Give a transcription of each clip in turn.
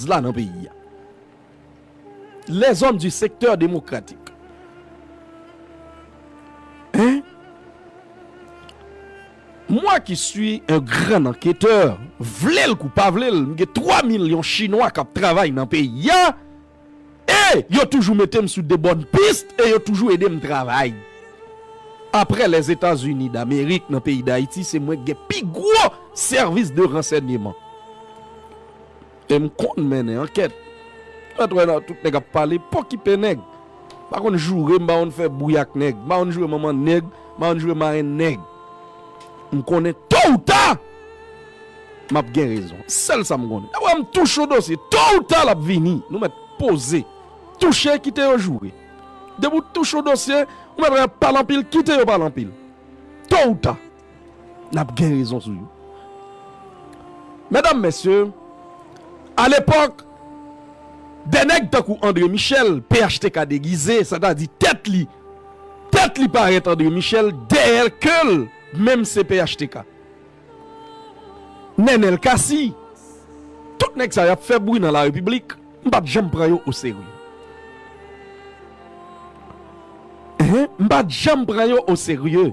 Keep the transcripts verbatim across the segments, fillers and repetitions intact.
la nan peyi a. Les hommes du secteur démocratique. Hein? Moi qui suis un grand enquêteur, vle l kou pa vle l, m gen twa milyon Chinwa k ap travay nan peyi a, e yo toujou mete m sou de bòn pis, e yo toujou ede m travay. Apre Lèzetazini Damerik, nan peyi Dayiti, se mwen k gen pi gwo sèvis de ransèyman. E m konn mennen ankèt. Mwen t wè nan tout nèg ap pale, pokipe nèg. M pa konn joure, m pa konn fè bri ak nèg. M pa konn joure manman nèg, m pa konn joure marenn nèg. M konnen to ou ta, m ap gen rezon. Sèl sa m konnen. Lè w wè m touche yon dosye, to ou ta l ap vini. Nou mèt poze. Touche, kite yo joure. Depi w touche yon dosye, ou mèt wè y ap pale anpil, kite yo pale anpil. To ou ta, n ap gen rezon sou yo. Medam, mesye, alepòk, de nèg tankou André Michel, P H T K degize, sètadi tèt li, tèt li parèt André Michel, dèyè ke l menm se P H T K. Nenel Cassy, tout nèg sa y ap fè bri nan la repiblik, m pa t janm pran yo oserye. Hein? M pa t janm pran yo oserye.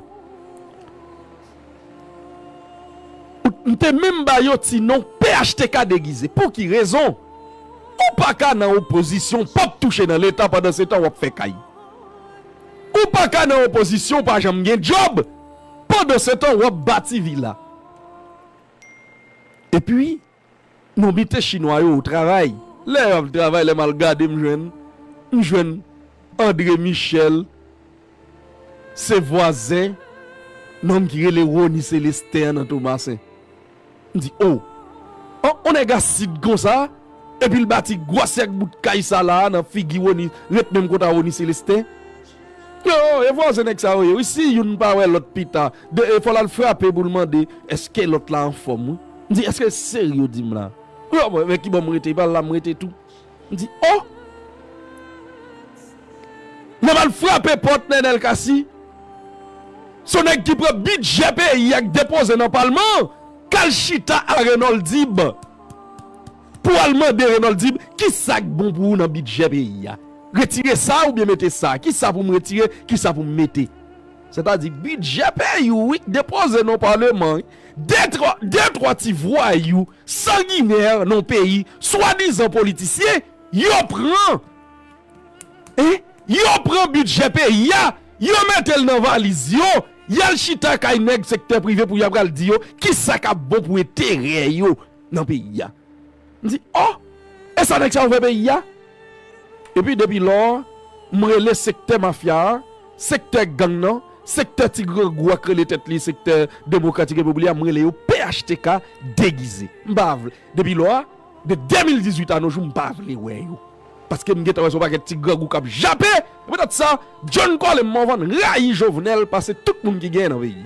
M te menm ba yo ti non P H T K degize. Pou ki rezon? Ou pa ka nan opozisyon, p ap touche nan Leta, pandan se tan w ap fè kay. Ou pa ka nan opozisyon, w pa janm gen djòb, pandan se tan w ap bati vila. Epi, nou mete Chinwa yo travay. Lè y ap travay, lè m al gade, m jwenn, m jwenn André Michel, se vwazen nonm ki rele Rony Célestin an nan Tomasen. M di, o, on, on nèg asid konsa, epi l bati gwasè ak bout kay sa la a nan figi Rony, ret menm kòta Rony Célestin. Yo, e vwazen nèg sa yo ye, wi, si youn pa wè lòt pita, de, e fò l al frape pou l mande, èske lòt la anfòm, wi. M di, èske serye w di m la? Yo, men ki bò m rete, e pa la m rete tou. M di, o! Lè m al frape pòt Nenel Cassy, se yon nèg ki pran bidjè peyi a k depoze nan palman, k al chita a Renold Dib pou al mande Renold Dib, kisa k bon pou ou nan bidjè peyi a? Retire sa oubyen mete sa? Kisa pou m retire? Kisa pou m mete? Sètadi, bidjè peyi w, wi, k depoze nan palman, wi. De twa, de twa ti vwayou sanginè nan peyi, swadizan politisyen, yo pran, en, yo pran bidjè peyi a, yo mete l nan valiz yo, y al chita kay nèg sektè prive pou y ap pral di yo kisa k ap bon pou enterè yo nan peyi a. M di, o, e sa nèg sa yo fè peyi a? Epi depi lò, m rele sektè mafya a, sektè gang nan, sektè ti grangou a k rele tèt li sektè demokratik repiblik la, m rele yo P H T K degize. M pa vle. Depi lò a, de de mil dizuit a nos jours, m pa vle wè yo. Paske m gentan wè se yon pakèt ti grangou k ap jape. Se poutèt sa, John Colem Morvan rayi Jovenel pase tout moun ki genyen nan peyi.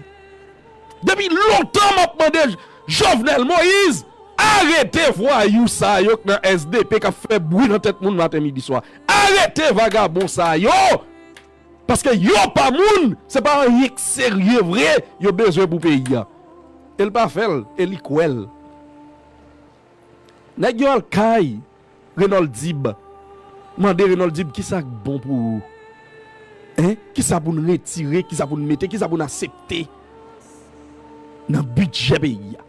Depi lontan m ap mande Jovenel Moïse, arete vwayou sa yo k nan S D P k ap fè bri nan tèt moun maten, midi, swa. Arete vagabon sa yo! Paske yo pa moun, se pa anyen k serye vre yo bezwen pou peyi a. E l pa fè l, e li kwè l. Nèg yo al kay Renold Dib, mande Renold Dib kisa k bon pou ou. Hein? Kisa pou n retire, kisa pou n mete, kisa pou n aksepte nan bidjè peyi a.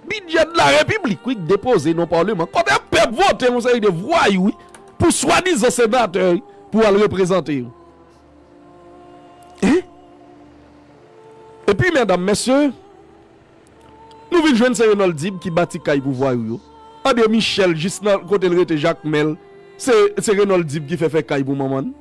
Bidjè de la repiblik, wi, k depoze nan palman. Kote pèp vote yon seri de vwayou, wi, pou swadizan senatè, wi, pou al reprezante yo. Hein? Epi, medam, mesye, nou vin jwenn se Renold Dib ki bati kay pou vwayou yo. André Michel, jis nan kote l rete, Jakmèl, se, se Renold Dib ki fè fè kay pou manman l.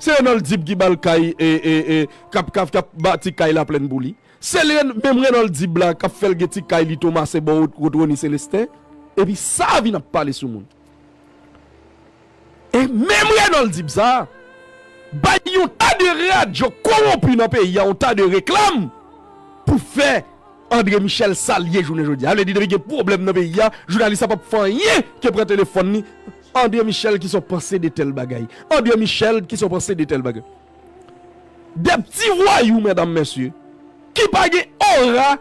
Se Renold Dib ki ba l kay, e, e, e, k ap, k ap, k ap bati kay Laplèn pou li. Se Ren-, menm Renold Dib la k ap fè l gen ti kay li Tomasen bò wot, wot Rony Célestin. Epi sa vin ap pale sou moun. E menm Renold Dib sa bay yon ta de radyo kowonpi nan peyi a, yon ta de reklam pou fè André Michel sa l ye jounen jodi a. Sa vle di depi gen pwoblèm nan peyi a, jounalis la p ap fè anyen ke pran telefòn li. André Michel, kisa w panse de tèl bagay? André Michel, kisa w panse de tèl bagay? De ti vwayou, medam, mesye, ki pa gen ora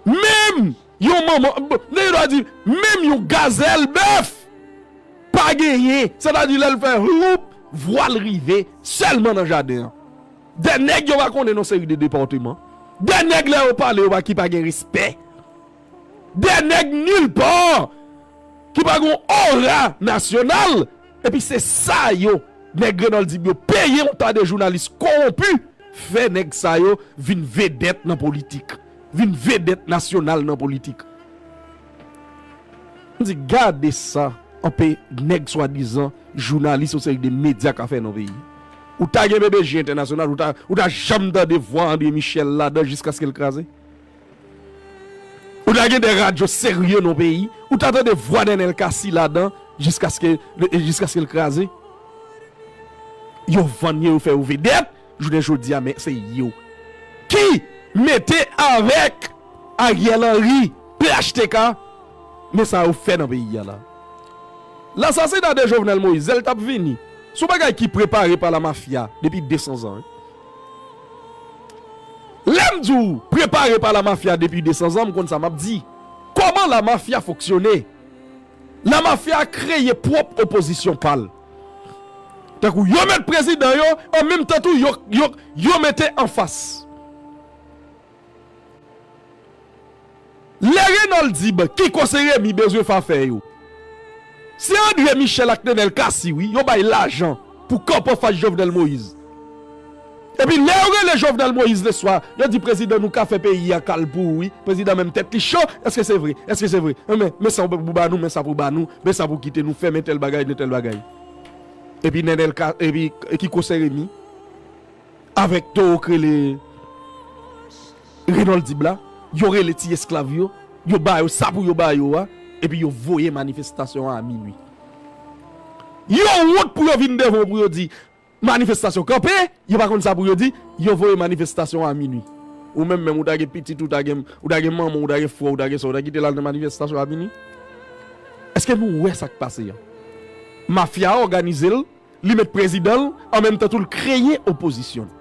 menm Yon manman, nèg yo ta di, menm yon gazèl bèf pa genyen. Sètadi lè l fè hloup, vwa l rive sèlman nan jaden an. De nèg yo pa konnen nan seri de depatman. De nèg lè yo pale yo pa ki pa gen respè. De nèg nilpa ki pa gen ora nasyonal. Epi se sa yo, nèg Renold Dib yo peye yon ta de jounalis kowonpi. Fè nèg sa yo vin vedèt nan politik, vin vedèt nasyonal nan politik. M di, gade sa, anpe nèg swadizan jounalis, yon seri de medya ka fè nan peyi. Ou ta gen B B J entènasyonal, ou ta, ou ta janm tande vwa André Michel ladan jiskaske l kraze? Ou ta gen de radyo serye nan peyi, ou ta tande vwa Nenel Cassy ladan jiskaske, jiskaske l kraze? Yo vann yo, yo fè yo vedèt, jounen jodi a, men se yo ki mete avèk Ariel Henry, P H T K, men sa yo fè nan peyi a la. Lasasina de Jovenel Moïse, lè l t ap vini, se yon bagay ki prepare pa la mafya depi de san zan, wi. Lè m di w prepare pa la mafya depi de san zan, m konn sa m ap di. Kòman la mafya fonksyone? La mafya kreye pwòp opozisyon pa l. Tankou yo met prezidan yo, an menm tan tou yo, yo, yo mete anfas. Lè Renold Dib, Kiko Seremi bezwen fè afè yo. Se André Michel ak Nenel Cassy, wi, yo bay lajan pou kanpe anfas Jovenel Moïse. Epi lè yo rele Jovenel Moïse leswa, yo di prezidan nou ka fè peyi a kal pou ou, wi. Prezidan menm tèt li cho, èske se vre? Èske se vre? Men, men sa pou ba nou, men sa pou ba nou, men sa pou kite nou fè, men tèl bagay, men tèl bagay. Epi Nenel Ka, epi Kiko Seremi, avèk towo k rele Renold Dib la, yo rele ti esklav yo, yo ba yo sa pou yo ba yo a, epi yo voye manifestasyon an a minwi. Yo wont pou yo vin devan w pou yo di, manifestasyon kanpe, yo pa konn sa pou yo di, yo voye manifestasyon an a minwi. Ou menm menm, ou ta gen pitit, ou ta gen, ou ta gen manman, ou ta gen frè, ou ta gen sè, ou ta kite l al nan manifestasyon a minwi? Èske nou wè sa k pase a? Mafya a òganize l, li met prezidan l, an menm tan tou l kreye opozisyon l.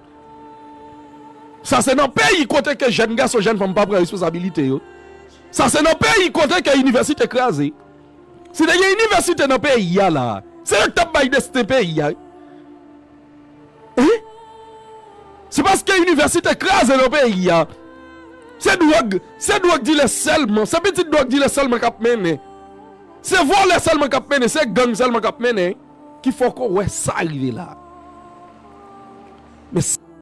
Sa se nan peyi kote ke jèn gason, jèn fanm pa pran responsabilite yo. Sa se nan peyi kote ke inivèsite kraze. Si te gen inivèsite nan peyi a la, se yo k t ap bay desten peyi a, wi. Hein? Se paske inivèsite kraze nan peyi a. Se dwòg, se dwòg dilè sèlman, se pitit dwòg dilè sèlman k ap mennen. Se vòlè sèlman k ap mennen, se gang sèlman k ap mennen, ki fè w wè sa rive la.